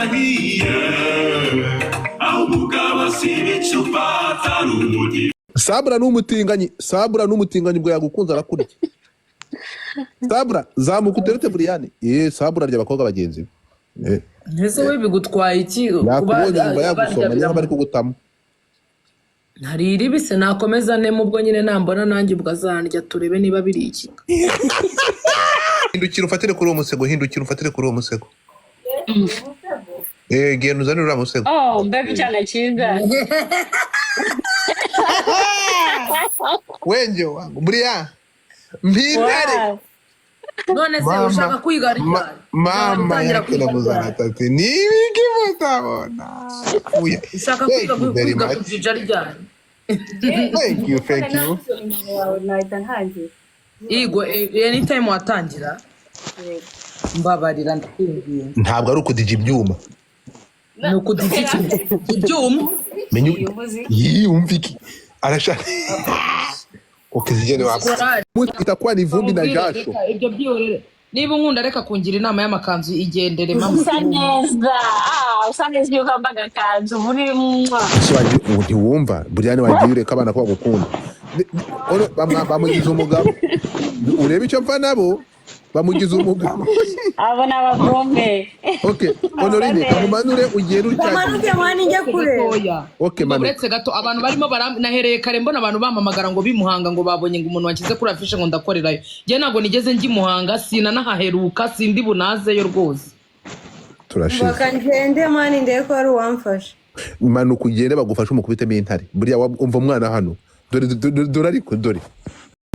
Harahiye, aho umugabo si ibicupa atari umuti. Sabura ni umutinganyi, Sabura ni umutinganyi. Ubwo yagukunze arakurya. Sabura, zamuka uterete Buriyani. Sabura arya abakobwa bagenzi be. Ese we bigutwaye iki kuba Yakubonye yumva yagusoma, niyo barya? bari kugutamo. Hari iribise nakomeza nemo. Ubwo nyine nambona nanjye ubwo azandya, turebe niba biri iki. Hindukira ufatire kuri uwo musego, hindukira ufatire kuri uwo musego. Genda uzanire uriya musego. Oh, mbega icyana cyiza! Wenge wangu buriya mpintare. Wow. None se Mama, ushaka kwiga ryari? Ushaka mama gutangira yake kwiga na ryari? Ati nibiki mutabona? Uya. Ushaka Thank kwiga you very kwiga much. kujija ryari? Thank you, thank you. Wawe nahita ntangira. Yego, anytime watangira. Mbabarira, ndakwinginze. Ntabwo ari ukudija ibyuma. Ni ukudija iki? Ibyuma? Menya. Uyu muziki. Yii, umva iki arashaka ukizigene wako. Korali. Itakuwa ni vumbi na Mubwire, jasho. Reka ibyo byihorere. Niba unkunda, reka kungira inama y'amakanzu, igendere mama. Usa neza, ah, usa neza iyo wambaye agakanzu muri mwa. Ese ubu ntiwumva Buriyani? Wagiye ureka abana ko bagukunda. Bamugize umugabo, urebe icyo mpfa nabo, bamugize umugabo. Abo ni abagome. Okay, Honorine, kamumanure ugende ucyagiye. Manuke mwana, njye kure. Gatoya. Okay, Umva, manuka. uretse gato, abantu barimo nahereye kare mbona abantu bampamagara ngo bimuhanga, ngo babonye ngo umuntu wanshyize kuri afishe, ngo ndakorerayo. Njye ntabwo nigeze njya i Muhanga, sinanahaheruka, sindi bunazeyo rwose. Turashize. Mbaka ngende mwana, ndebe ko hari uwamfasha. Manuka ugende bagufashe umukubitemo intare. Buriya umva umwana hano, dore dore dore, ariko dore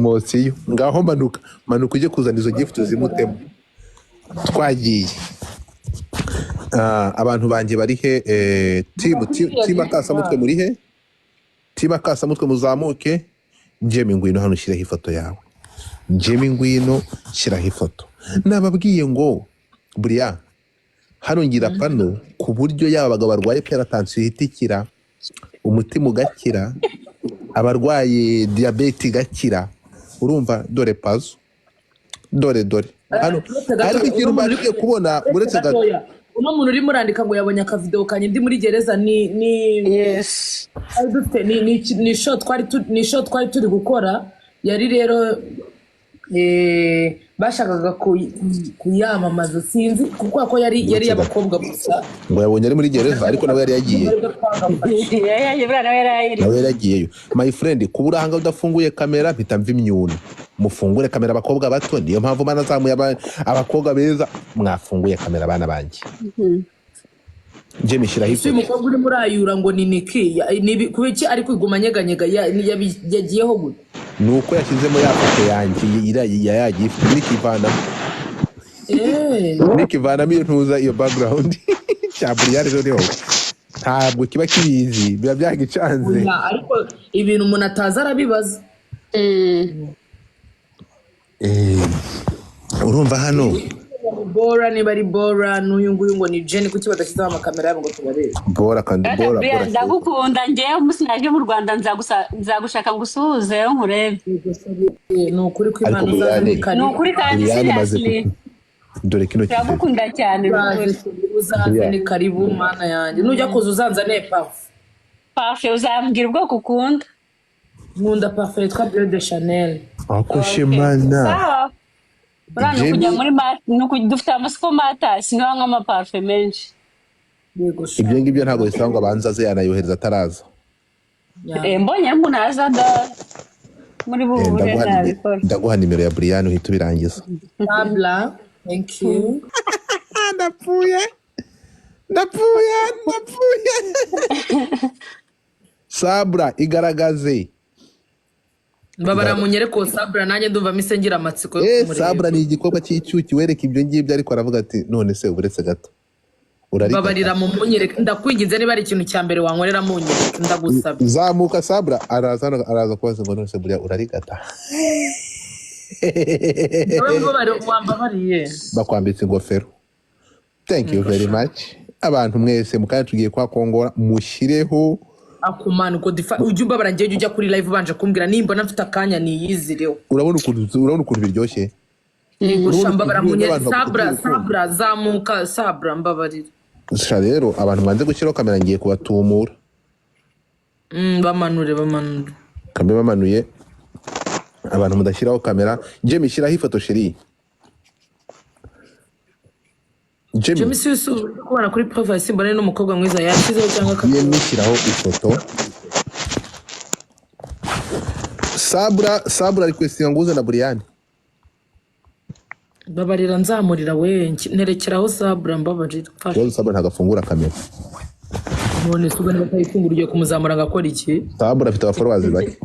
mosiyo ngaho. Manuka, manuka ujye kuzana izo gift zimutemo. Twagiye. Ah, abantu banjye bari he? Team akasamutwe muri he? Team akasamutwe muzamuke. Jemmy, ngwino hano ushyireho ifoto yawe. Jemmy, ngwino shyiraho ifoto. Nababwiye ngo buriya hano ngira pano ku buryo yaba abagabo barwaye hypertension ihita ikira, umutima ugakira, abarwaye diyabete igakira. Urumva, dore pazo, dore dore hano. Uretse gato, Ariko ikintu uno muntu mbashije kubona, uretse gato. Gatoya, uno muntu urimo urandika ngo yabonye akavideo kanjye ndi muri gereza, ni Yes. twari dufite ni show twari turi gukora. Yari rero bashakaga kuyamamaza, sinzi kuko ko yari Uretse gato. iy'abakobwa gusa. Ngo yabonye ari muri gereza, ariko nawe yari yagiye. Aribwo twagafashe. Buriya nawe yari Nawe yari yagiyeyo. My friend, kuba uri ahangaha udafunguye kamera, mpita mva imyuna. Mufungure kamera, abakobwa bato. Niyo mpamvu banazamuye abakobwa beza. Mwafunguye kamera, abana banjye? Jemmy, shyiraho Ese uyu ifoto. mukobwa urimo urayura ngo ni Niki, kubera iki ari kwiguma anyeganyega? Yagiyeho gute? Ni uko yashyizemo ya foto yanjye ya ya gift, nikivanamo. Nikivanamo iyo ntuza, iyo background cya Buriyani noneho ntabwo kiba kibizi, biba byagicanze. Oya, ariko ibintu umuntu atazi arabibaza. Urumva hano. Bora, niba ari Bora n'uyu nguyu ngo ni Jenny, kuki badashyizeho amakamera yabo ngo tubarebe? Bora kandi Data Bora. Brian, Bora. ndagukunda njyewe. Umunsi naje mu Rwanda nzagushaka ngusuhuze nkurebe. Ni ukuri ko Ariko Imana uzaze. Buriyani Ni Ni karibu. ukuri kandi Buriyani maze seriously. Dore kino kivi. Turagukunda cyane, ni ukuri. Uzaze, uzaze. Buriya. Ni karibu mana yanjye. Nujya kuza uzanzane parfum. Parfum, uzambwira ubwoko ukunda. Nkunda parfum yitwa Bleu de Chanel. Akoshe mana. Sawa, buriya ni ukujya Jemmy muri dufite amasupamatasi niho nk'amaparufe menshi. Yego sha. Ibyo ngibyo ntabwo bisaba ngo abanze aze, yanayohereza ataraza. Mbonye umuntu aza da muri bubure nabikora. Ndaguha nimero ya Brian uhita ubirangiza. Tabla, thank you. Ndapfuye, ndapfuye, ndapfuye! Sabra, igaragaze. Mbabara munyereke uwo Sabra, nanjye ndumva mise ngira amatsiko yo kumureba. Sabra ni igikorwa cy'icyuki, wereka ibyo ngibyo, ariko aravuga ati: "None se uretse gato urarigata?" Mbabarira mu munyereke, ndakwinginze. Niba ari ikintu cya mbere wankorera, munyereke, ndagusabye. Zamuka Sabra. Araza hano, araza kubaza ngo: "None se buriya urarigata?" Wowe wambabariye. Bakwambitse ingofero. Thank you very much, abantu mwese. Mukanya tugiye kwa Kongora, mushyireho. Akumana ubwo ujya umbabara njyewe, ujya ujya kuri live ubanje kumbwira nimbona mfite akanya niyizireho. Urabona ukuntu biryoshye? Yego Urabona sha, mbabara ukuntu munyereke n'abantu Sabra. bagukunda urukundo. Sabra, zamuka Sabra, mbabarira. Sha rero, abantu mwanze gushyiraho kamera, ngiye kubatumura. Bamanure, bamanure. Kambe bamanuye abantu mudashyiraho kamera. Jemmy, shyiraho ifoto, chérie Jemmy. James Yusuf uri kubona kuri profile, simbone n'umukobwa mwiza yashyizeho cyangwa akabona. Jemmy, shyiraho ifoto. Sabura, Sabura ari kwesitinga ngo uze na Buriyani. Mbabarira, nzamurira we, nterekeraho Sabura, mbabarira, mfasha. Ikibazo, Sabura ntabwo afungura kamera. None se ubwo niba atayifungura, ugiye kumuzamura agakora iki? Sabura afite abafollowers bake.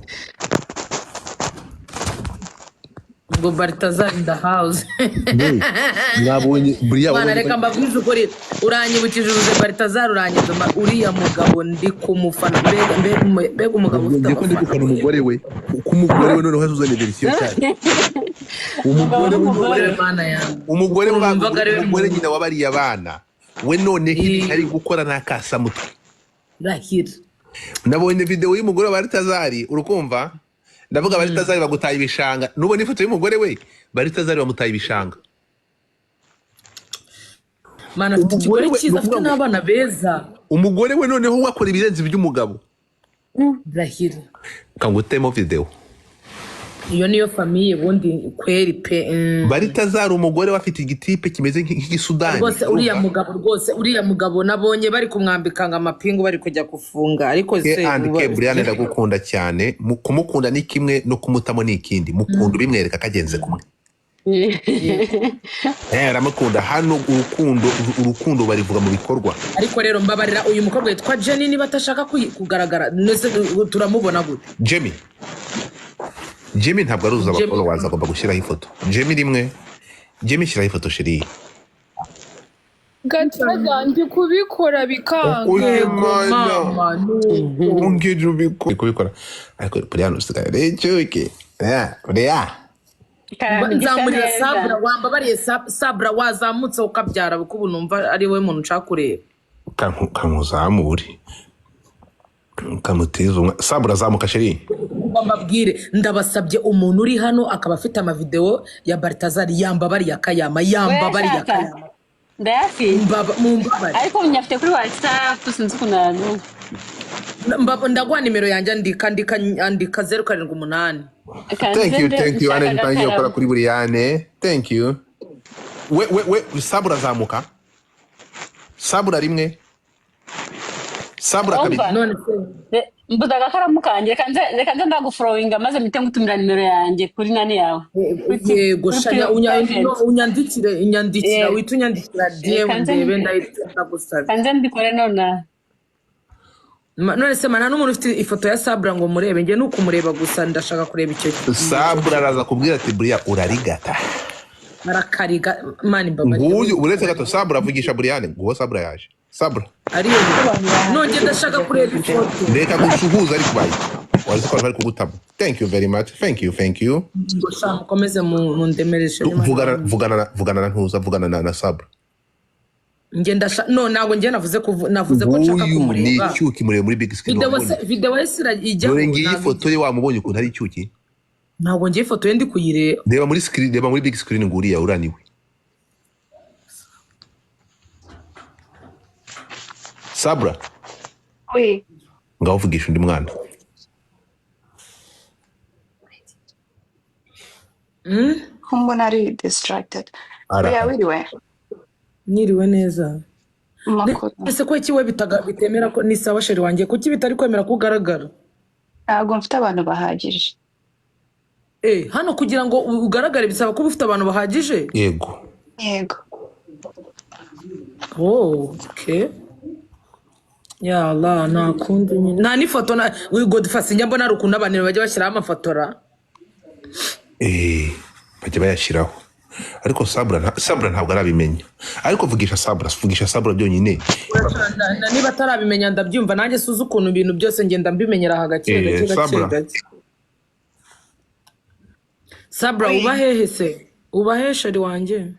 Ngo Baltazar in the house. Hey, mwabonye buriya? Mwana, reka mbabwize ukuri, uranyibukije uruze Baltazar, uranyibukije uriya mugabo, ndi kumufana. Mbega, mbega, mbega umugabo ufite Ngiye ko ndi abafana. gufana umugore we, kuko umugore we noneho azuzanye version cyane. Umugore we. Umugore, mana yanjye. Umugore we. Numvaga ari we Umugore muntu. nyina wabariya bana we, noneho ibintu ari gukora ni akasamutwe. Rahira. Nabonye video y'umugore wa Baritazari, urukumva ndavuga Baritazari bagutaye ibishanga. Nubona ifoto y'umugore we, Baritazari bamutaye ibishanga. Mana, afite Umugore ikigore we, cyiza, ni afite ukuvuga ngo n'abana beza. Umugore we noneho we akora ibirenze iby'umugabo. Rahira. Kangutemo video. Iyo niyo famille ubundi kweri pe. Baritazari, umugore we afite igitipe kimeze nk'igisudani. Rwose uriya Urumva? mugabo, rwose uriya mugabo nabonye bari kumwambika ngo amapingu, bari kujya gufunga, ariko Ke se and ke Brian, ndagukunda cyane. Kumukunda ni kimwe, no kumutamo ni ikindi. Mukunda ubimwereka kagenze kumwe. Aramukunda hano. Urukundo, urukundo barivuga mu bikorwa. Ariko rero mbabarira, uyu mukobwa witwa Jenny, niba atashaka kugaragara, nese turamubona gute? Jemmy, Jemmy ntabwo aruzuza Jemmy. abafollowers, agomba gushyiraho ifoto. Jemmy rimwe, Jemmy, shyiraho ifoto, chérie. Gataza, ndi kubikora bikanga. Uyu Yego. mwana. Mama, nuko. Ungije ubikora, kubikora, ariko Brian usigaye ari icyuki. Buriya Karame gisa Nzamurira. neza. Sabura, wambabariye Sabura, wazamutse ukabyara, kuko ubu numva ari we muntu nshaka kureba. Kamuzamure, kamutize umwa. Sabura, zamuka, chérie. Kuba mbabwire, ndabasabye, umuntu uri hano akaba afite amavidewo ya Baltazar, yambabariye akayama, yambabariye Uyashaka? akayama. Ndayafite. Mumbabare. Ariko nyafite kuri WhatsApp, sinzi ukuntu nabivuga. Ndaguha nimero yanjye, andika, andika, andika 078. Thank you, thank you. Ane ntangiye gukora Agakaramu. kuri Buriyane, thank you. We, we, we, Sabura, zamuka. Sabura rimwe, Sabura kabiri. Umva. None se Mbuze agakaramu kanjye, reka nze ndagufollowinga maze mpite ngutumira nimero yanjye kuri nani yawe. Yego. Kuri Shanya private. No, unyandikire, unyandikira. Yego. Wita unyandikira DM. Reka nze Ndebe, ndahita ndagusabye. Reka nze mbikore nonaha. None se mana, n'umuntu ufite ifoto ya Sabura ngo murebe? Njye ni ukumureba gusa, ndashaka kureba icyo. Sabura araza kubwira ati: "Buriya urarigata." Arakariga, mani, mbabarira. Nguyu, uretse gato, Sabura avugisha Buriyane. Nguwo Sabura yaje. Sabura. Ariyo nongeye, ndashaka kureba ifoto. Reka gusuhuza, ariko bayi wazi ko bari kugutama. Thank you very much, thank you, thank you. Ngo sha, mukomeze mundemereshe. Vugana, vugana, vugana na ntuza, vugana na Sabura. Njye ndasha no, ntabwo njye navuze navuze ko nshaka Nguyu ni kumureba. icyuki, murebe muri big screen. Video Wamubonye? se, video ye sira ijyaho? Dore ngiyi Ntabwo ifoto ye, wamubonye ukuntu ari icyuki? Ntabwo ngiye ifoto ye ndi kuyireba. Reba muri screen, reba muri big screen, nguriya uraniwe Sabura. Oui. Ngaho uvugisha undi mwana. Ko mbona ari distracted. Oya. Arahari. Wiriwe. Niriwe neza. Makuru? Ese ko iki we bitemera ko ni sawa, chérie wanjye, kuki bitari kwemera ko ugaragara? Ntabwo mfite abantu bahagije. Hano kugira ngo ugaragare bisaba kuba ufite abantu bahagije? Yego. Yego. Oh, okay. Ya Allah, nta kundi nyine, nta n'ifoto na we Godfrey njya mbona hari ukuntu abantu bajya bashyiraho amafotora. Bajya bayashyiraho, ariko Sabura Sabura ntabwo arabimenya. Ariko vugisha Sabura, vugisha Sabura byonyine. Niba atarabimenya ndabyumva, nanjye suzi ukuntu ibintu byose ngenda mbimenyera aha gake gake gake. Sabura. Gake. Sabura, uba hehe se? Uba hehe, chérie wanjye?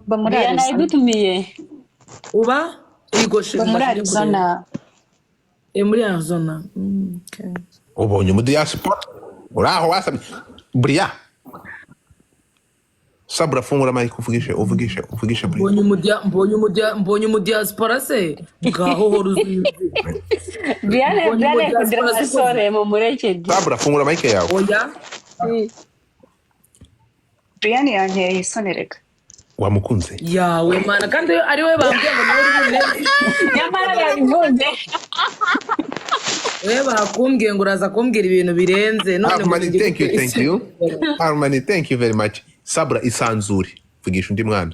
Mba muri Brian Arizona. arigutumiye. Uba yego, chérie? Mba muri Ndashaka Arizona. kureba. Muri Arizona. Okay. Ubonye umudiyasipora uri aho wasamye buriya. Sabura, fungura mic, uvugishe, uvugishe, uvugishe Brian. Mbonye umudiaspora se, ngaho hora uzuye. Brian. Mbonye Brian yakundira umudiaspora se. abasore mu mureke. Sabura, fungura mic yawe. Oya. Brian yanteye isoni reka. Wamukunze? Yawe mana, kandi ari we bambwiye ngo nawe uri buneze. Nyamara yabivuze. We bakumbwiye ngo uraza kumbwira ibintu birenze, none ngo Harmony, ngiye thank you, thank you. Harmony, thank you very much. Sabura, isanzure, vugisha undi mwana.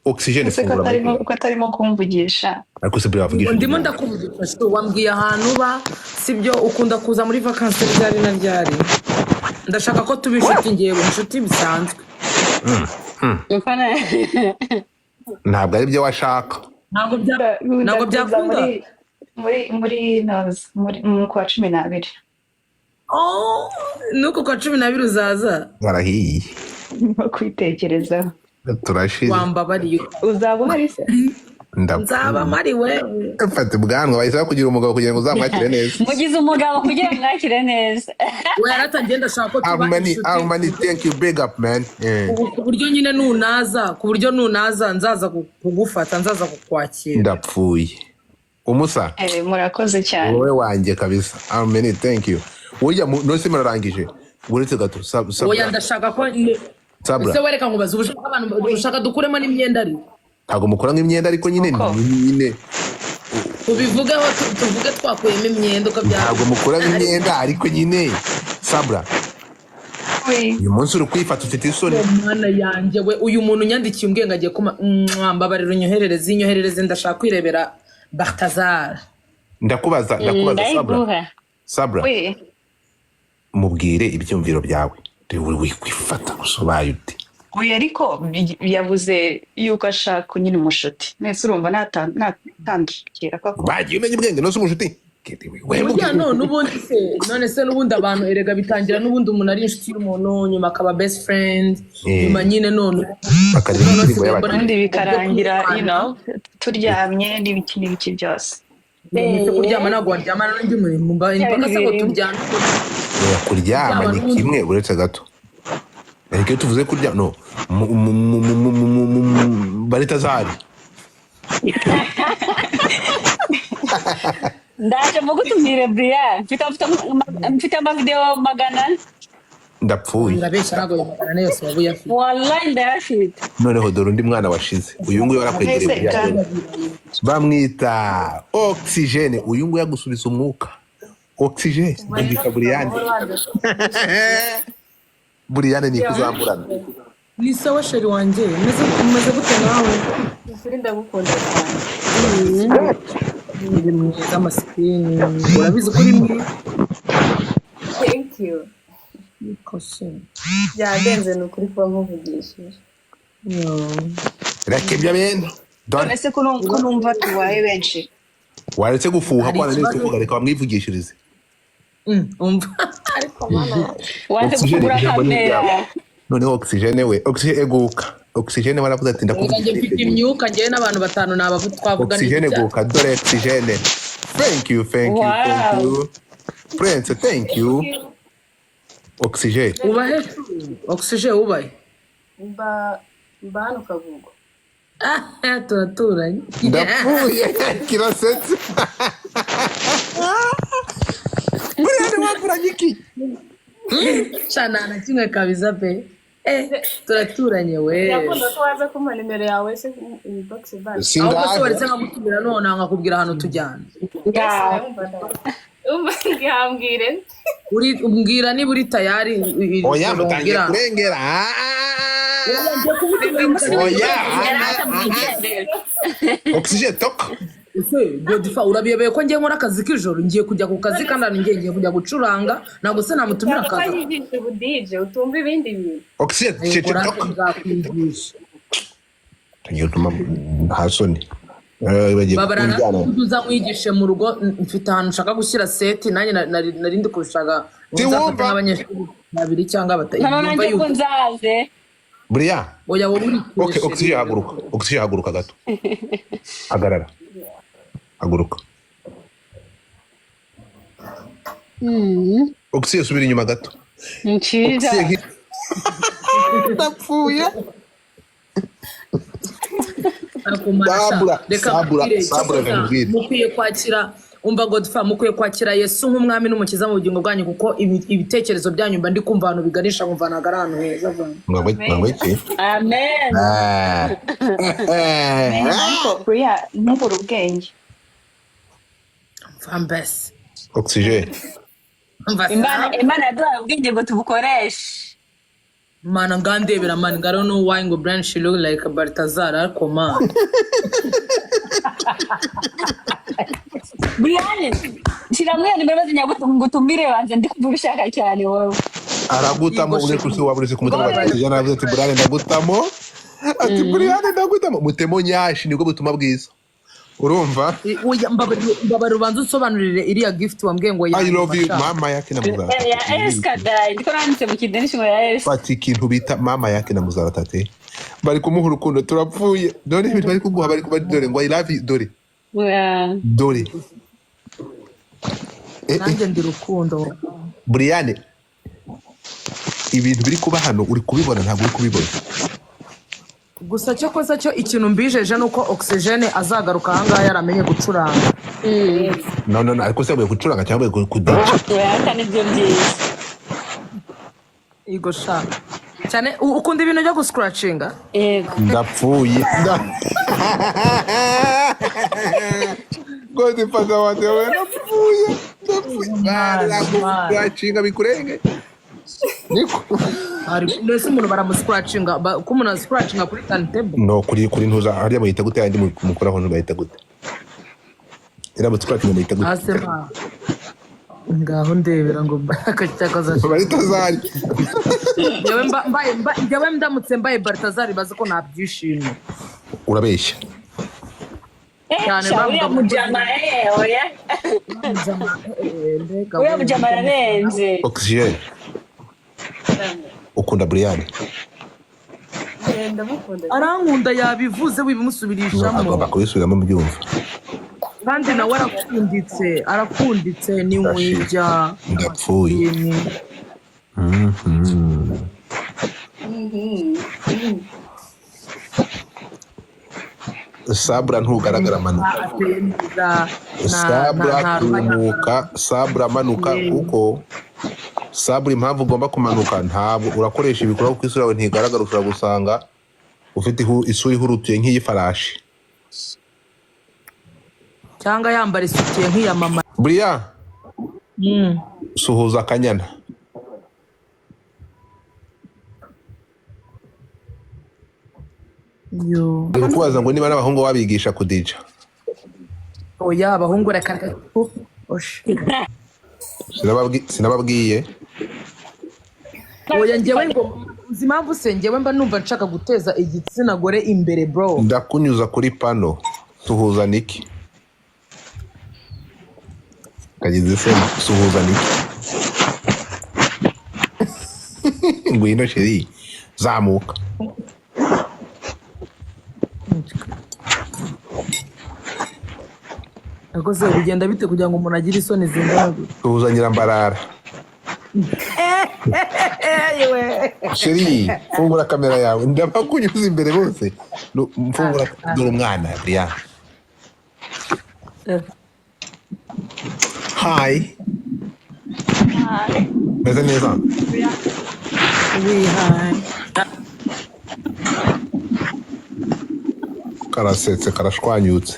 Oxygen, Ese ko fungura mic atarimo yawe. ko atarimo kumvugisha? Ariko se Brian, wavugisha undi Ndimo mwana. ndakuvugisha shu, wambwiye ahantu uba, sibyo? Ukunda kuza muri vacances ryari na ryari? Ndashaka ko tuba inshuti, ngewe inshuti bisanzwe. Mfana. Ntabwo ari byo washaka. Ntabwo Ndakuza byakunda. muri noza muri mu kwa 12. Oh, nuko kwa 12 uzaza? Barahiye. Ndimo kwitekerezaho. Turashize. Wambabariye. Uzaba uhari se? Nzaba Ndapfuye. mpariwe. Fata ubwanwa, bahise bakugira umugabo kugira ngo uzamwakire neza. Mugize umugabo kugira ngo mwakire neza. We yaratangiye, ndashaka ko tuba Harmony, inshuti. Harmony, thank you, big up man. Ku buryo nyine nunaza, ku buryo nunaza nzaza kugufata, nzaza kukwakira. Ndapfuye umusa. Murakoze cyane. Wowe wanjye kabisa. Harmony, thank you. Burya nose murarangije? Uretse gato Oya. Sabra. Ndashaka ko Sabra. Ese wereka nkubaze, ubu ushaka abantu ushaka dukuremo n'imyenda ari Ntabwo mukora nk'imyenda, ariko nyine Uko? nyine. Tubivugeho, tuvuge twakuyemo imyenda uko byaba. Ntabwo mukora nk'imyenda, ariko nyine Sabra, Oui. uyu munsi uri kwifata, ufite isoni. Mana yanjye we, uyu muntu unyandikiye umbwiye agiye kuma. Mbabarira unyoherereze, inyoherereze, ndashaka kwirebera Bartazar. Ndakubaza, ndakubaza Sabra. Ndayiguha. Sabra. Oui. Mubwire ibyumviro byawe, uri kwifata gusa, ubaye ute? Oya, ariko yavuze yuko ashaka nyine umushuti, nese urumva natandukira koko? Bagiye umenya ubwenge, nose umushuti. Burya no n'ubundi se, none se n'ubundi abantu erega bitangira n'ubundi umuntu ari inshuti y'umuntu, nyuma akaba best friend, nyuma nyine none Bakaririmba none indirimbo sigaye y'abakire. mbona Ubundi bikarangira turyamye n'ibiki n'ibiki byose. Ese kuryama ntabwo waryamana n'undi muntu? Impaka se ngo Birimo. turyame? Oya, kuryama ni Kuryama. kimwe, uretse gato, ariko iyo tuvuze kurya no baritazari. Ndaje mugutumire Brian, mfite amavideo 400. Ndapfuye. Urabeshya, ntabwo ayo 400 yose waba uyafite. Wallahi ndayafite. Noneho dore undi mwana washize, uyu nguyu warakwegereye. Mbese Burya bamwita Oxygene, uyu nguyu agusubiza umwuka. Oxygene, ndumvika Buriyane, Buriyane ni ikuzamurana. Ni sawa chéri wanjye, umeze gute nawe? Ukuri ndagukunda cyane. Uri mwiza amasikini, urabizi ko uri mwiza. Thank you. Kose. Byadenze ni ukuri kuba nkuvugishije. Reka ibyo bintu dore. None se ko numva tubaye benshi? Waretse gufuha? Hari Ko wananiwe ikibazo? kuvuga, reka bamwivugishirize. Umva. Ariko mana yanjye. Wanze Oxygene, gufungura ijambo ni kamera. iryawe. Noneho Oxygene, we Oxygene, eguka. Oxygene waravuze ati Reka ndakuvugisha. njye mfite imyuka, njyewe n'abantu batanu ni abavu twavuga. Oxygene, guka, dore Oxygene. Thank you, thank you, thank Wow. you Prince, thank you Oxygene. Ubahe Oxygene, ubahe? Mba hano Kagugu. Ah, turaturanye. Ndapfuye, kirasetse. Buriya wakuranye iki? Shana na kimwe kabisa pe. Turaturanye we. Ndakunda ko waza kumpa nimero yawe se inbox back. Ahubwo se Singahe. waretse nkagutumira none nkakubwira ahantu tujyana? Ngaho. Umva ngihambwire. Uri umbwira niba uri tayari Oya, mutangiye ijoro. kurengera. Oya. Oxygene, toka. Ese Godifa, urabiyobeye ko ngiye nkora akazi k'ijoro, ngiye kujya ku kazi kandi ahantu ngiye kujya gucuranga, ntabwo se namutumira Ntabwo akaza? yigisha ubudije utumva ibindi bintu. Oxygene, cece, Yego, toka. nzakwigisha. Tangiye gutuma nta soni. Bagiye Babarana kuryana. uza nkwigishe mu rugo, mfite ahantu nshaka gushyira set, nanjye nari ndi kubishaka ngo Siwumva? nzafate nk'abanyeshuri babiri cyangwa batatu. Noneho nanjye ko nzaze. Buriya Oya, wowe uri kure. Okay, Oxygene, haguruka. Oxygene, haguruka gato. Hagarara. Haguruka. Oxygene, subira inyuma gato. Nshiza. Oxygene. Ndapfuye. Akumara sha. Sabura, Reka sabura, mbabwire, sabura, cyakoza nkubwire. mukwiye kwakira, umva Godfa, mukwiye kwakira Yesu nk'umwami n'umukiza mu bugingo bwanyu, kuko ibitekerezo byanyu mba ndi kumva ahantu biganisha, nkumva ntabwo ari ahantu heza vana. Mwangwe iki? Amen. Ah. Ariko buriya ntubure ubwenge. Mva mbese. Oxygen. Mva se. Imana yaduhaye ubwenge ngo tubukoreshe. Mana ngandebera man, I don't know why ngo Brian she look like a Baltazar, ariko man. Brian, shyiramo iyo nimero maze ngutumire, banze ndi kumva ubishaka cyane wowe. Aragutamo. Yego, uri shit. Waba uri kumutamo ati yaravuze ati Brian ndagutamo, ati Brian ndagutamo, mutemo nyashi, nibwo butumwa bwiza, urumva? Oya, mbabarira, ubanza unsobanurire iriya gift wambwiye ngo I love you. yanyuma, sha. Mama yake na muzara. Ya Esikadayi, ndiko nanditse mu kidenishi ngo ya Esi. Fata ikintu bita mama yake na muzara tate, bari kumuha urukundo, turapfuye. Dore ibintu bari kuguha, bari kuba, dore ngo I love you, dore. Dore. Nanjye ndi rukundo. Brian, ibintu biri kuba hano uri kubibona? Ntabwo uri kubibona. Gusa cyo koza cyo ikintu mbijeje ni uko Oxygen azagaruka ahangaha yaramenye gucuranga. No, no, no, ariko se yavuye gucuranga cyangwa yavuye kudija? Oya, nibyo byiza. Yego sha, cyane ukunda ibintu byo guscratchinga. Yego. Ndapfuye. Godfather wanjye we, ndapfuye, ndapfuye. Baragucuracinga bikurenge niko. Mbese umuntu baramuscratchinga, ko umuntu ascratchinga kuri turntable? No, kuri ntuza hariya bayita gute? Yandi mukuraho bayita gute? Iramutse ukuracinga bayita gute? Hasi ma ngaho ndebera ngo cyakoze. Bayita zari. Njyewe njyewe ndamutse mbaye Baltazar, bazi ko nabyishimiye. Urabeshya. Cyane. Sha, uriya bavuga ngo- mujama, oya. Mbega Uriya we. mujama ararenze. Oxygen, ukunda Brian? Ndamukunda. Arankunda, yabivuze, No, wibimusubirishamo. agomba kubisubiramo mubyumva. Kandi nawe arakunditse, arakunditse, ni nwijya. Ndapfuye. Mhm. Sabra, ntugaragara, manuka. Ateye neza. Sabra, nta ruhare. tumuka Sabra, manuka, kuko Sabra, impamvu ugomba kumanuka, ntabwo urakoresha ibikorwa kuko isura yawe ntigaragara, ushobora gusanga ufite isura ihurutuye nk'iy'ifarashi. Cyangwa yambara isutiye nk'iya mama. Buriya suhuza akanyana. Yo. Ndi kukubaza ngo niba n'abahungu wabigisha kudija. Oya, abahungu reka reka. Osh. Sinababwiye. Oya, njyewe ngo uzi impamvu se njyewe mba numva nshaka guteza igitsina gore imbere, bro. Ndakunyuza kuri pano, suhuza niki, kagize se, suhuza niki, ngwino chérie, zamuka. Yakoze bigenda bite kugira ngo umuntu agire isoni zingana gutya? Suhuza nyirambarara. Chérie, fungura kamera yawe, ndabakunyuza imbere bose. Mfungura, dore umwana Brian. Hi, meze neza. Wihaye. Karasetse, karashwanyutse,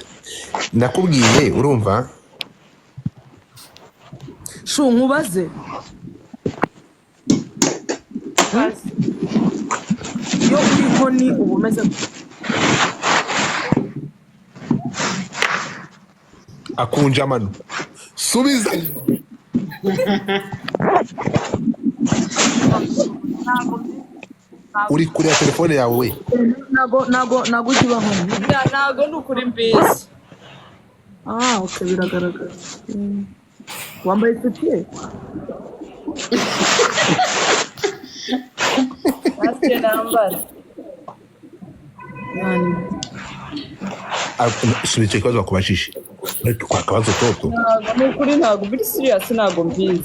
nakubwiye, urumva? Shu, nkubaze, iyo uri inkoni uba umeze gute? Akunja amano, subiza. Uri kureba telefone yawe we? Ntago ujya ubaho. Ntago ni ukuri mbizi. Ah, okay, biragaragara. Wambaye isutiye? Masike nambara. Yani. Ah, subiza icyo kibazo bakubajije. Ariko kwa kabazo toto. Ntago ni ukuri, ntago biri serious, ntago mbizi.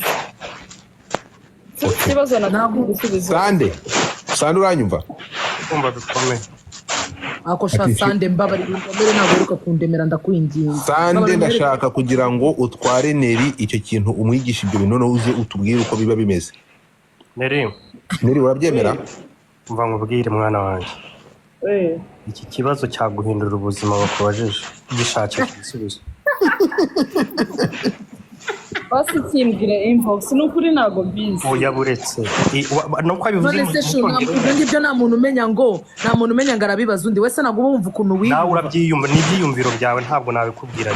Si ikibazo nakubwiye gusubiza. Sande, Sande, uranyumva? Kumva bikomeye. Ako sha. Ati, Sande, mbabarira undemere, ntabwo uheruka kundemera, ndakwinginze. Sande, Mbabarira unyereke. ndashaka kugira ngo utware Neri icyo kintu, umwigishe ibyo bintu, noneho uze utubwire uko biba bimeze. Neri. Neri, urabyemera? Mva nkubwire, mwana wanjye. Iki kibazo cyaguhindura ubuzima bakubajije, gishakira igisubizo. Basi kimbwire inbox, ni ukuri ntabwo mbizi. Oya, buretse. Nuko abivuze None mu se shu, nta Cyongereza. ibyo ngibyo nta muntu umenya ngo, nta muntu umenya ngo arabibaza undi wese. Ntabwo uba wumva ukuntu Nawe wiyumva. urabyiyumva, ni ibyiyumviro byawe, ntabwo nabikubwira.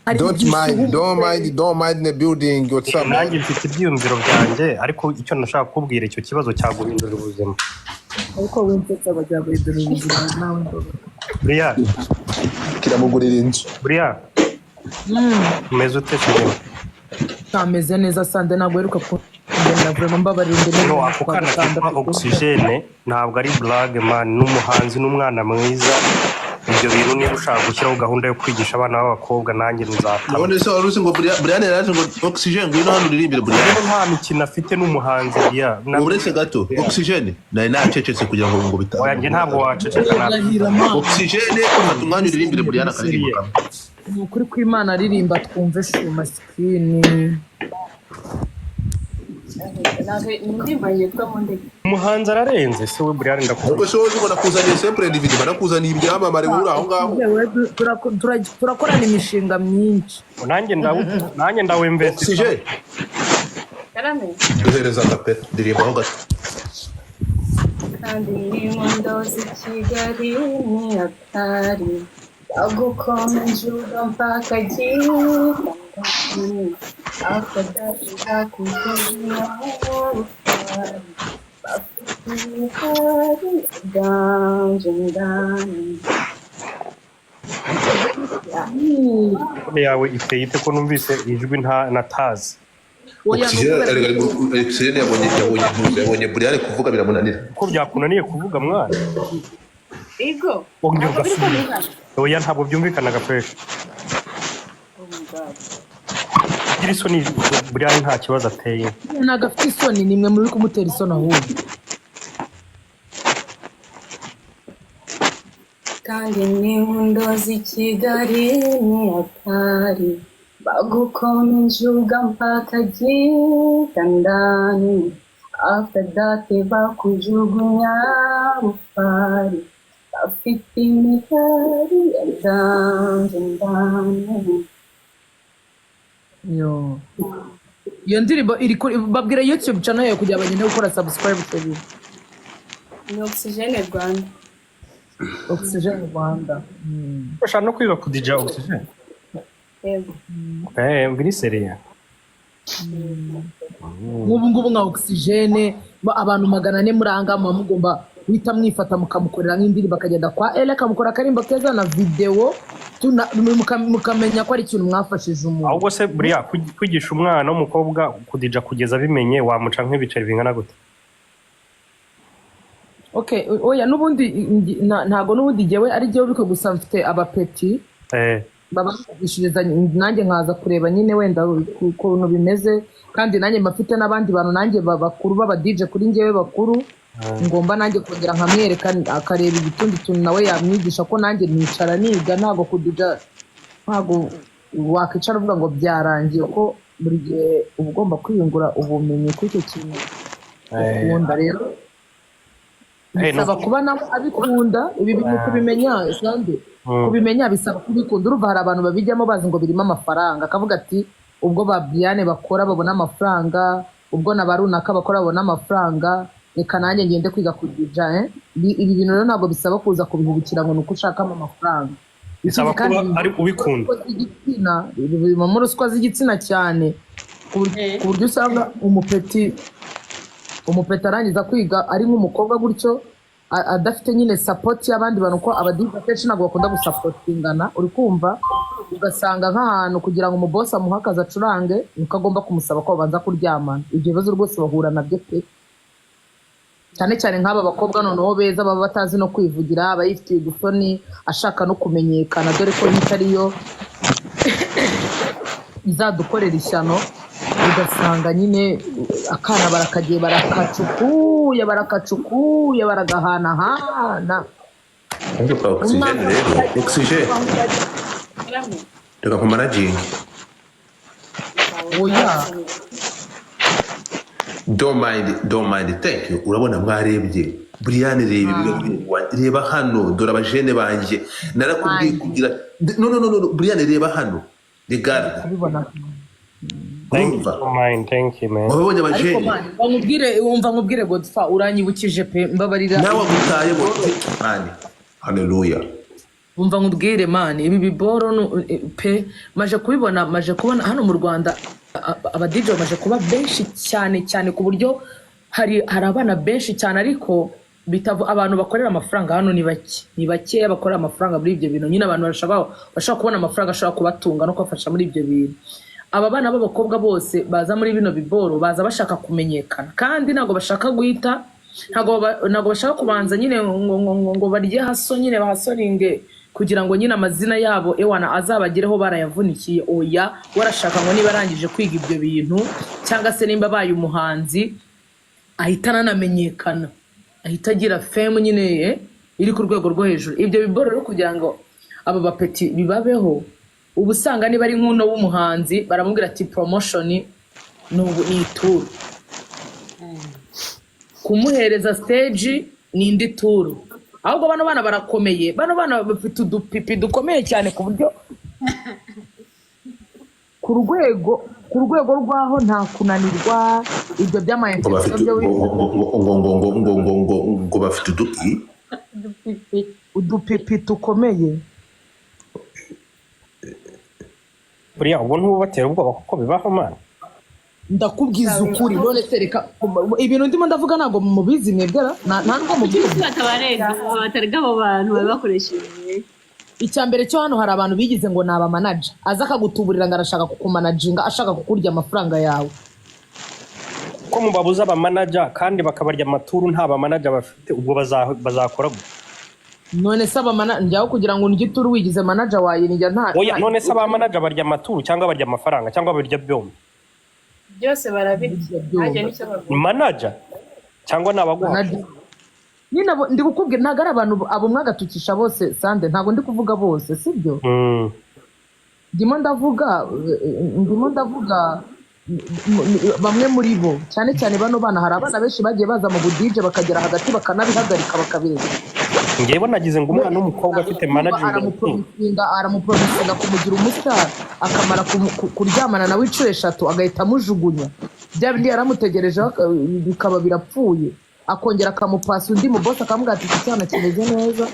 Hari Don't igihe mind, don't mind, don't mind the building, what's up? Nanjye mfite ibyiyumviro byanjye, ariko icyo nashaka kukubwira, icyo kibazo cyaguhindurira ubuzima. Ariko wumva bajya guhindura ubuzima nawe mbabarira. Buriya. Kiramugurira inzu. Buriya, umeze ute, chérie? Ntameze neza, Sande, ntabwo uheruka kundemera, vraiment, mbabarira undemere. No, ako kana kitwa Oxygene ntabwo ari blague, man. Ni umuhanzi n'umwana mwiza. Ibyo bintu, niba ushaka gushyiraho gahunda yo kwigisha abana b'abakobwa, nanjye nzatanga. None se wari uzi ngo Brian yaraje ngo Oxygen, ngwino hano uririmbire Brian? Rero nta mikino afite, n'umuhanzi ya. Uretse gato, Oxygen, nari nacecetse kugira ngo bita. Oya, njye ntabwo waceceka nabi. Ndahira, Mana. Oxygen, ufata umwanya uririmbire Brian akaririmbo kamwe. Ni ukuri kw'Imana, aririmba twumve shuma sikini. Ntabwo indirimbo yitwa mu ndege. Umuhanzi ararenze se we Brian, Ariko ndakubwira. se wowe ubona nakuzaniye sempre DVD, banakuzaniye ibyamamare, wowe uri aho ngaho. Yewe, turakorana imishinga myinshi. Nanjye ndawemvesita. Oxygen. Karame. Duhereza agapera, ndirimba aho gato. Kandi n'inkondo z'i Kigali ni atari bagukomeje mpaka gitandukanye akadashaka kuzima bafite ihari ganje ndani. Yawe iteye ite ko numvise ijwi nta natazi? Oya, ni Oxygen. ukubera. Oxygen yabonye ntuzi, yabonye Brian, kuvuga biramunanira. Ko byakunaniye kuvuga, mwana? Igo. Wongera Ntabwo biri ugasubira. kumvikana. Oya, ntabwo byumvikanaga fresh. Oh my God. Gira isoni, Brian nta kibazo ateye. Ntabwo afite isoni, ni mwe muri kumutera isoni ahubwo. Kandi n'inkundo z'i Kigali ni atari bagukomeje mpaka gitandani after that bakujugunya rufari bafite imihari ya danger ndani. Yo. Iyo ndirimbo iri kuri, babwira YouTube channel yawe kugira bagende gukora subscribe kuri. Ni Oxygene Rwanda. Oxygen Rwanda. Ushaka no kwiga kudija, Oxygen? Yego. Eh, biri sérieux. Nk'ubu ngubu nka Oxygene, abantu 400 muri aha ngaha muba mugomba guhita mwifata mukamukorera nk'indirimbo, akagenda kwa Ele akamukora akarimbo keza na videwo, mukamenya ko ari ikintu mwafashije umuntu. Ahubwo se buriya kwigisha umwana w'umukobwa kudija kugeza abimenye, wamuca nk'ibiceri bingana gute? Okay, oya, n'ubundi ntago n'ubundi jyewe ari jyewe ubikora gusa, mfite abapeti babashishiriza, nanjye nkaza kureba nyine wenda ukuntu bimeze, kandi nanjye mba mfite n'abandi bantu nanjye bakuru b'aba DJ kuri njyewe bakuru, ngomba nanjye kongera nkamwereka akareba ibitundi tuntu nawe yamwigisha, ko nanjye nicara niga. Ntabwo kudija, ntabwo wakwicara uvuga ngo byarangiye, ko buri gihe uba ugomba kwiyungura ubumenyi kuri icyo kintu ukunda. Rero bisaba kuba nawe abikunda. Ibi bintu kubimenya, Sande, kubimenya bisaba kubikunda. Urumva hari abantu babijyamo bazi ngo birimo amafaranga, akavuga ati ubwo ba Brian bakora babona amafaranga, ubwo na ba runaka bakora babona amafaranga, reka nanjye ngende kwiga kudija, eh? Ibi bintu rero ntabwo bisaba kuza kubihubukira ngo ni uko ushakamo amafaranga. Bisaba Ikindi kandi kuba ari ubikunda. ruswa z'igitsina, bibamo ruswa z'igitsina cyane, ku buryo usanga umupeti arangiza kwiga ari nk'umukobwa gutyo, adafite nyine support y'abandi bantu, ko aba DJ akenshi ntabwo bakunda gusapotingana, uri kumva? Ugasanga nk'ahantu kugira ngo umubosi amuhe akazi acurange, nuko agomba kumusaba ko babanza kuryamana. Ibyo bibazo rwose bahura nabyo pe, cyane cyane nk'aba bakobwa noneho beza baba batazi no kwivugira, aba yifitiye udusoni, ashaka no kumenyekana, dore ko hita ariyo izadukorera ishyano. Ugasanga nyine akana barakagiye barakacukuza. akuya, barakacukuye, baragahanahana. Ariko kwa Oxygen rero, Oxygen, reka nkumanaginge. Oya. Don't mind, don't mind, thank you. Urabona mwarebye Brian, reba ibi, reba hano, dore abajene banjye narakubwiye kugira no no no no, Brian, reba hano, regarde. Kubibona. Thank you. Urumva? Mind, thank you, man. Wabonye Ariko abajene? Man, nkubwire, wumva nkubwire, Godfa, uranyibukije pe, mbabarira. Nawe agutaye bote man, haleluya. Wumva nkubwire man, ibi biboro pe, maje kubibona, maje kubona hano mu Rwanda aba DJ bamaze kuba benshi cyane cyane, ku buryo hari abana benshi cyane, ariko bitavu abantu bakorera amafaranga hano ni bake, ni bakeya bakorera amafaranga muri ibyo bintu nyine. Abantu bashobora kubona amafaranga ashobora kubatunga no kubafasha muri ibyo bintu. Aba bana b'abakobwa bose baza muri bino biboro baza bashaka kumenyekana, kandi ntabwo bashaka guhita, ntabwo bashaka kubanza nyine ngo barye haso nyine, bahasoringe kugira ngo nyine amazina yabo ewana azabagereho barayavunikiye. Oya, warashaka ngo niba arangije kwiga ibyo bintu cyangwa se nimba abaye umuhanzi ahita anamenyekana, ahita agira fame nyine iri ku rwego rwo hejuru. Ibyo biboro rero kugira ngo aba bapeti bibabeho, uba usanga niba ari nk'uno w'umuhanzi baramubwira ati promotion ni ituru, kumuhereza stage ni indi turu. Ahubwo bano bana barakomeye, bano bana bafite udupipi dukomeye cyane, ku buryo ku rwego rw'aho nta kunanirwa ibyo Ngo by'ama bafite byo. ngo ngo ngo ngo ngo ngo ngo ngo ngo bafite uduki? Udupipi dukomeye. Buriya ubwo ntububatera ubwoba kuko bibaho, man? Ndakubwiza ukuri. None se reka, ibintu ndimo ndavuga ntabwo mubizi mwebwe ra? Nta nubwo mubizi. Batabarega, batarega abo bantu babakoresheje. Icya mbere cyo, hano hari abantu bigize ngo ni abamanaja, aza akagutuburira ngo arashaka kukumanaginga, ashaka kukurya amafaranga yawe. Ko mubabuza abamanaja kandi bakabarya amaturu nta bamanaja bafite, ubwo bazakora gute? None se abamana njyaho kugira ngo ndye ituru wigize manager wawe, njya nta Oya, none se abamanaja barya amaturu cyangwa barya amafaranga cyangwa barya byombi? Byose barabirya, ntajya n'icyo bavuga. Manaja cyangwa ni abaguha? Manager. Nyine ndi kukubwira, ntabwo ari abantu abo mwagatukisha bose sande, ntabwo ndi kuvuga bose, sibyo? Ndimo ndavuga bamwe muri bo, cyane cyane bano bana. Hari abana benshi bagiye baza mu budije bakagera hagati bakanabihagarika, bakabireka. Ngewe nagize ngo umwana w'umukobwa afite managing Aramupromisinga kumugira umustar, akamara kuryamana nawe inshuro eshatu agahita amujugunya. Bya bindi yaramutegerejeho bikaba birapfuye, akongera akamupasa undi mu boss, akamubwira ati iki cyana kimeze neza.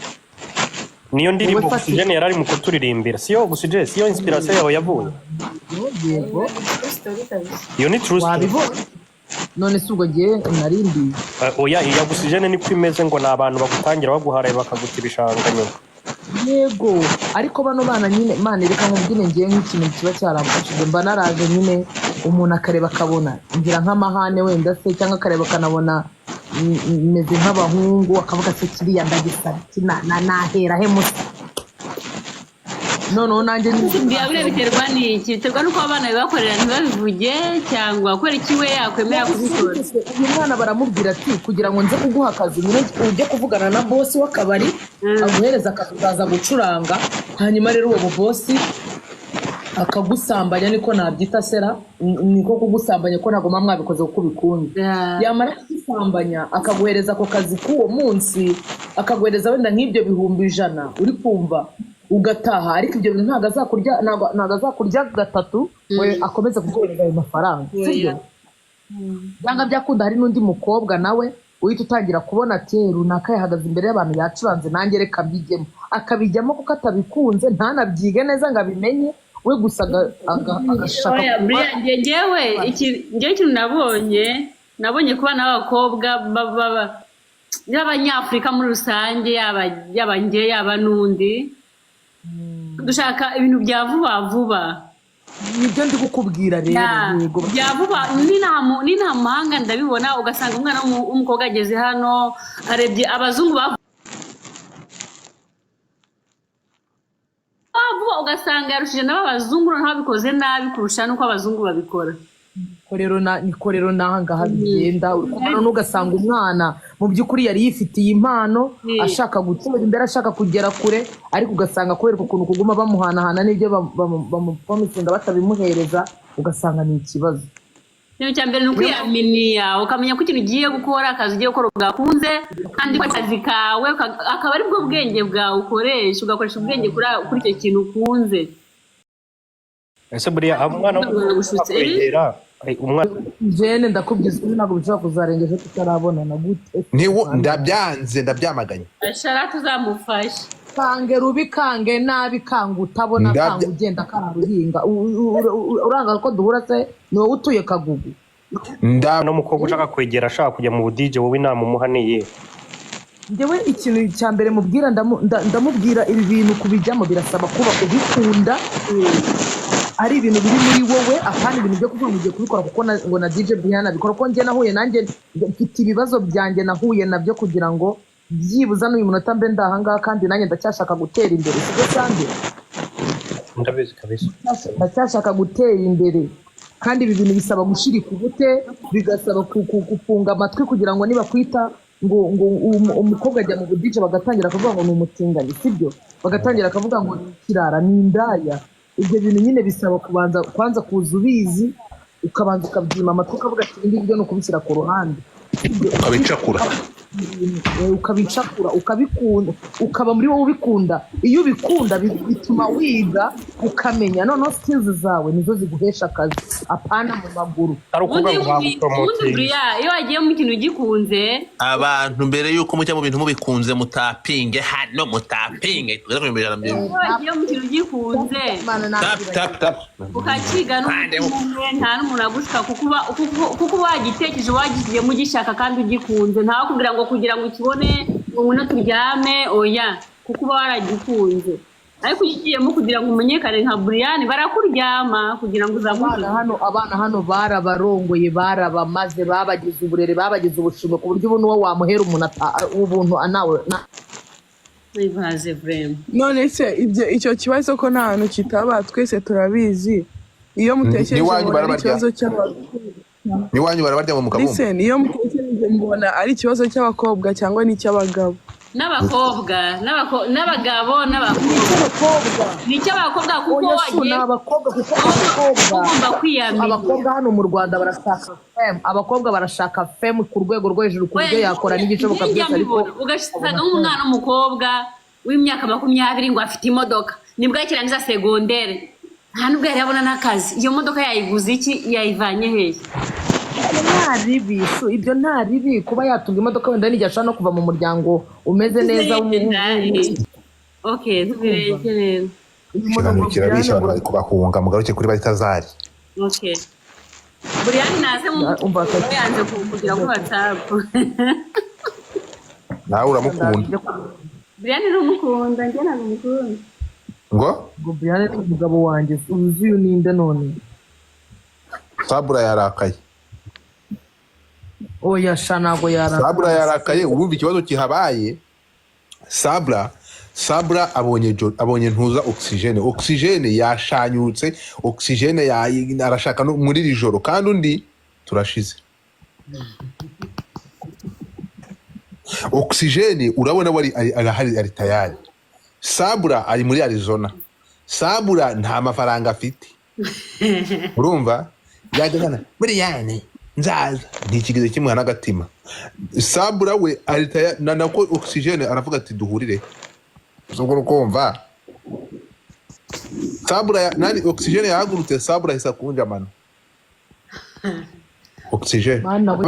Niyo ndirimbo Wowe Oxygen yari ari mu kuturirimbira, siyo Oxygen? Siyo inspiration yawe yavuye? Yego. Story kabisa. Iyo ni true story. Wabibonye? None si ubwo ngiye narimbiye? Oya, iya Oxygen niko imeze, ngo ni abantu bagutangira baguharaye bakaguta ibishanga nyuma. Yego, ariko bano bana nyine, mane reka nkubwire, ngiye nk'ikintu kiba cyaramfashije, mba naraje nyine umuntu akareba akabona ngira nk'amahane wenda se, cyangwa akareba akanabona meze nk'abahungu, akavuga se kiriya ndagisaba iki, nahera he musa? Noneho nanjye nyine Buriya biterwa n'iki? Biterwa n'uko abana bibakorera ntibabivuge, cyangwa kubera iki we yakwemera kubikora? Uyu mwana baramubwira ati kugira ngo nze kuguha akazi nyine ujye kuvugana na bosi w'akabari aguhereza akazi, ukaza gucuranga, hanyuma rero uwo bosi akagusambanya, niko nabyita sera, niko kugusambanya, ko ntabwo muba mwabikoze kuko ubikunda. Yamara kugusambanya akaguhereza ako kazi k'uwo munsi, akaguhereza wenda nk'ibyo 100,000, uri kumva, ugataha. Ariko ibyo bintu ntabwo azakurya, ntabwo azakurya gatatu we akomeze kuguhereza ayo mafaranga, sibyo? Byanga byakunda hari n'undi mukobwa nawe uhita utangira kubona ati "Eh, runaka yahagaze imbere y'abantu yacuranze, nanjye reka mbijyemo." Akabijyamo kuko atabikunze, ntanabyige neza ngo abimenye, we gusa agashaka Oya, kuba buriya njyewe ikintu nabonye ku bana b'abakobwa b'abanyafurika muri rusange, yaba njye, yaba n'undi, dushaka ibintu bya vuba vuba. Nibyo ndi kukubwira rero. Yego. Bya vuba. N'inaha mu mahanga ndabibona, ugasanga umwana w'umukobwa ageze hano arebye abazungu ba vuba, ugasanga yarushije nabo abazungu, noneho babikoze nabi kurusha n'uko abazungu babikora. Rero niko rero n'aha ngaha bigenda. Uri kubona noneho ugasanga umwana mu by'ukuri yari yifitiye impano, ashaka gutera imbere, ashaka kugera kure, ariko ugasanga kubera ukuntu kuguma bamuhanahana n'ibyo bamupromisinga batabimuhereza, ugasanga ni ikibazo. Ikintu cya mbere ni ukwiyaminiya, ukamenya ko ikintu ugiye gukora, akazi ugiye gukora ugakunze, kandi ko akazi kawe akaba ari bwo bwenge bwawe ukoresha, ugakoresha ubwenge kuri icyo kintu ukunze. Ese buriya umwana Gushutse. kwegera umwana? Jene, ndakubwiza ukuri, ntabwo bishobora kuzarenga ejo tutarabonana. Gute? Niwo ndabyanze, ndabyamaganye. Ashara tuzamufashe. Kange rubi, kange nabi, kange utabona, kange ugenda kararuhinga. Uranga ko duhura se? Ni wowe utuye Kagugu. Umwana w'umukobwa ushaka kwegera, ashaka kujya mu budije, wowe inama umuha ni iyihe? Njyewe ikintu cya mbere mubwira, ndamubwira ibi bintu kubijyamo birasaba kuba ubikunda, ari ibintu biri muri wowe, apana ibintu byo kuvuga ngo ugiye kubikora kuko ngo na DJ Brian abikora. Kuko njye nahuye, nanjye mfite ibibazo byanjye nahuye nabyo kugira ngo byibuza n'uyu munota mbe ndahangaha, kandi nanjye ndacyashaka gutera imbere, sibyo sange? Ndabizi kabisa. Ndacyashaka gutera imbere, kandi ibi bintu bisaba gushirika ubute, bigasaba gufunga amatwi kugira ngo nibakwita ngo umukobwa ajya mu budije, bagatangira kuvuga ngo ni umutinganyi, sibyo? Bagatangira kuvuga ngo ni ikirara, ni indaya. Ibyo bintu nyine bisaba kubanza kwanza kuza ubizi, ukabanza ukabyima amatwi, ukavuga ati ibi ngibi byo ni ukubishyira ku ruhande, sibyo? Ukabicakura. Ukabicakura, ukabikunda, ukaba muri wowe ubikunda. Iyo ubikunda bituma wiga, ukamenya noneho skills zawe nizo ziguhesha akazi, apana mu maguru. Ari ukuvuga ngo Ubundi bagupromotinga. buriya iyo wagiye mu kintu ugikunze. Abantu, mbere y'uko mujya mu bintu mubikunze, mutapinge hano, mutapinge tugeze ku 120,000. Iyo wagiye mu kintu ugikunze, Tap tap tap. ukakiga n'umutima umwe, nta n'umuntu agushuka, kuko uba wagitekereje, wagigiyemo ugishaka kandi ugikunze. Ntawe kugira ngo ukibone ngo ngwino turyame, oya, kuko uba waragikunze. Ariko iyo ugiyemo kugira ngo umenyekane nka Brian, barakuryama kugira ngo uzamuke. Abana hano barabarongoye, barabamaze, babagize uburere, babagize ubushimwe, ku buryo ubu n'uwo wamuhera umuntu ubuntu nawe Ibaze vraiment. None se ibyo, icyo kibazo ko nta hantu kitaba, twese turabizi, iyo mutekereje N'iwanyu mubona ari barabarya. ikibazo cy'abakobwa? N'iwanyu barabarya mu mukabumba. Listen, iyo mutekereje mubona ari ikibazo cy'abakobwa cyangwa n'icy'abagabo? N'abakobwa n'abagabo n'abakobwa. Abakobwa. Ni icy'abakobwa kuko Oya, su wagiye ni abakobwa, kuko abakobwa ugomba kwiyamira. Abakobwa hano mu Rwanda barashaka fame, abakobwa barashaka fame ku rwego rwo hejuru, ku buryo yakora n'igishoboka Njye byose, ariko mbibona, ugasanga nk'umwana w'umukobwa w'imyaka 20 ngo afite imodoka, nibwo yakirangiza segondere, nta nubwo yari yabona n'akazi. Iyo modoka yayiguze iki? Yayivanye hehe? Ibyo nta ribi, su ibyo nta ribi kuba yatunga imodoka, wenda n'igihe ashobora no kuva mu muryango umeze neza. OK, tubireke rero. Ikiganiro kirabishya, abantu bari kubahunga. Mugaruke kuri Baritazari. OK, Buriyani naze mu Umva. yanze kugira kuri WhatsApp. Nawe uramukunda? Buriyani ntumukunda, njye ntabwo mukunda. Ngo? Ngo Brian ni umugabo wanjye uzuye, uninde none? Sabura yarakaye. Oya sha, ntabwo yarakaye. Sabura yarakaye. Urumva ikibazo kihabaye, Sabura abonye abonye ntuza oxygene, oxygene yashanyutse, oxygene arashaka no muri iri joro, kandi undi turashize. Oxygene urabona we arahari, ari tayari. Sabura ari muri Arizona. Sabura nta mafaranga afite. Urumva yajya buriyani nzaza, ntikigeze kimuha n'agatima. Sabura we ari tayari na nako oxygene aravuga ati duhurire. Ubwo urukumva Sabura nani, oxygene yahagurutse, Sabura ahise akunja amano. Oxygene Mana we.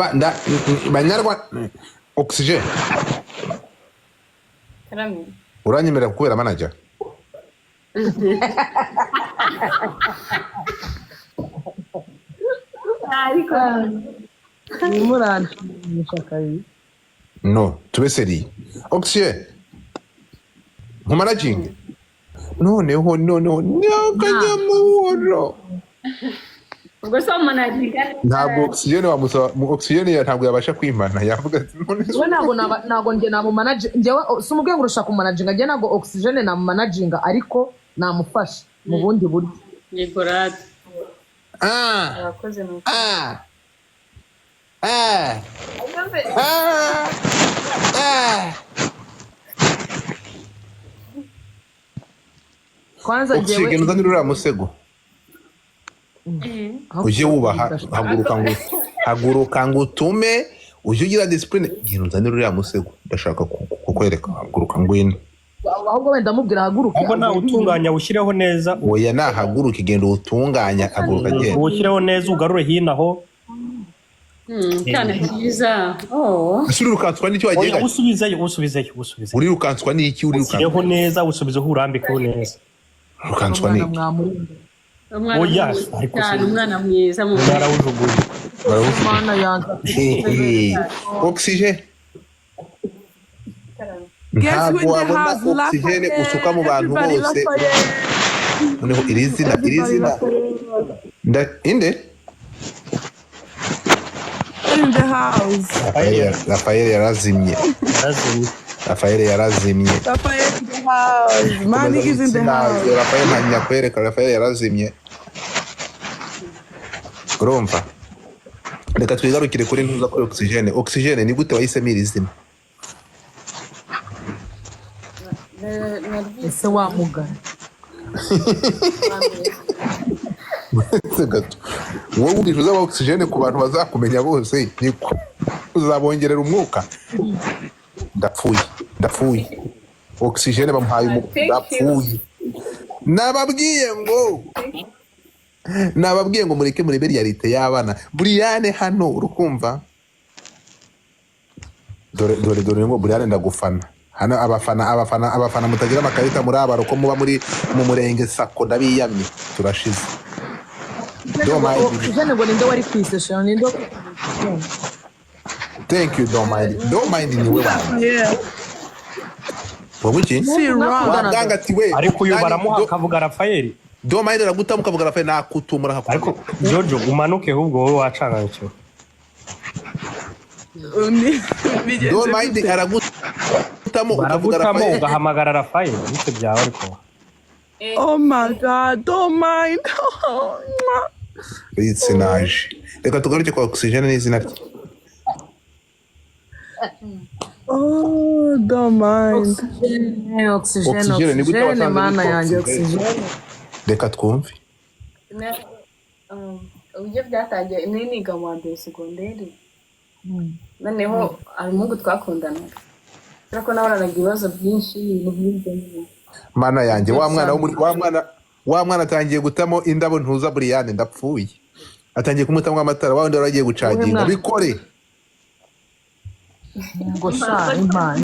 Banyarwanda, oxygene, uranyemerera kukubera manager? Ariko Muranshimisha kabiri. No, tube sérieux. Oxygene, nkumanaginge noneho nyakanyamahoro. Ubwo se wamanaginga? Ntabwo oxygene wamusaba oxygene ntabwo yabasha kwimana, yavuga ati none We ntabwo njye namumanaginga. Njyewe si umubwiye ngo urashaka kumanaginga, njye ntabwo oxygene namumanaginga, ariko namufasha mu bundi buryo. Yego rata. Ah. Abakoze ni Ah. Ah. Ah. Ah. Kwanza njyewe Oxygen, uzanire uriya musego. Ujye wubaha, haguruka ngo utume ujye ugira discipline. Genda uzanire uriya musego, ndashaka kukwereka. Haguruka, ngwino. Ahubwo wenda amubwira ahaguruke. Ahubwo nawe utunganya, ushyireho neza. Oya, nahaguruke, genda uwutunganya, haguruka, genda. Uwushyireho neza, ugarure hino aho. Cyane cyiza, oh. Ese urirukanswa n'iki wagiye Oya, gake? usubizeyo, usubizeyo, usubizeyo. Urirukanswa n'iki? Urirukanswa Ushyireho neza, usubizeho, urambikeho neza. Urirukanswa Umwana n'iki? mwamurinda. Umwana Oya, mwiza ariko cyane, umwana mwiza mu Barawujugunye. Mana yanjye. Oxygen. Guess who Ntabwo in the wabona house? oxygen usuka mu bantu Everybody, bose. Lafayette. Noneho iri zina inde? In the house. Rafael yarazimye. Yarazimye. Rafael yarazimye. Lafayette in the house. My niggas in the house. Rafael ntanyakwereka, Rafael yarazimye. Urumva, reka twigarukire kuri ntuza, kuri Oxygen. Oxygen, ni gute wahisemo iri zina? Ese wamugana? Uretse gato, wowe ugisha uzaba oxygen ku bantu bazakumenya bose, niko uzabongerera umwuka. Ndapfuye, ndapfuye! Oxygen bamuhaye Thank you. ndapfuye! Nababwiye ngo mureke murebe réalité y'abana. Buriyane hano, urukumva, dore, dore, dore ngo Buriyane, ndagufana hano. Abafana, abafana, abafana mutagira amakarita muri aba ko muba muri mu murenge sako, ndabiyamye, turashize. Don't mind. Oxygen ngo ninde wari kwisesha, ninde? Thank you. Don't mind, don't mind, ni we wanjye. Yeah. Wowe iki? See wrong. Wabwanga ati we. Ariko uyu Nani- baramuha akavuga Rafael. Don't mind aragutama ukavuga Rafael, nakutumura. Ariko Jojo, umanuke ahubwo, wowe wacanganyikiwe. Bigenze Don't mind gute? aragutamo ukavuga Baragutamo Rafael. ugahamagara Rafael, bite byawe ariko? Oh my God, don't mind. Sinaje, reka tugaruke kwa Oxygen n'izina rye. Oh, don't mind. Oxygen, oxygen. Oxygen, ni gute Oxygen, wasanze mana witwa yanjye. Oxygen? Oxygen. Reka twumve. Uburyo byatangiye, nari niga mu wa mbere segonderi, noneho hari umuhungu twakundanaga, kubera ko nahoranaga ibibazo byinshi, ibintu nk'ibyo ngibyo. Mana yanjye, wa mwana wo muri wa mwana atangiye gutamo indabo ntuza. Buriyane, ndapfuye, atangiye kumutamo amatara, wa wundi wari agiye gucaginga. Mwana? Bikore. Ngo sha imana.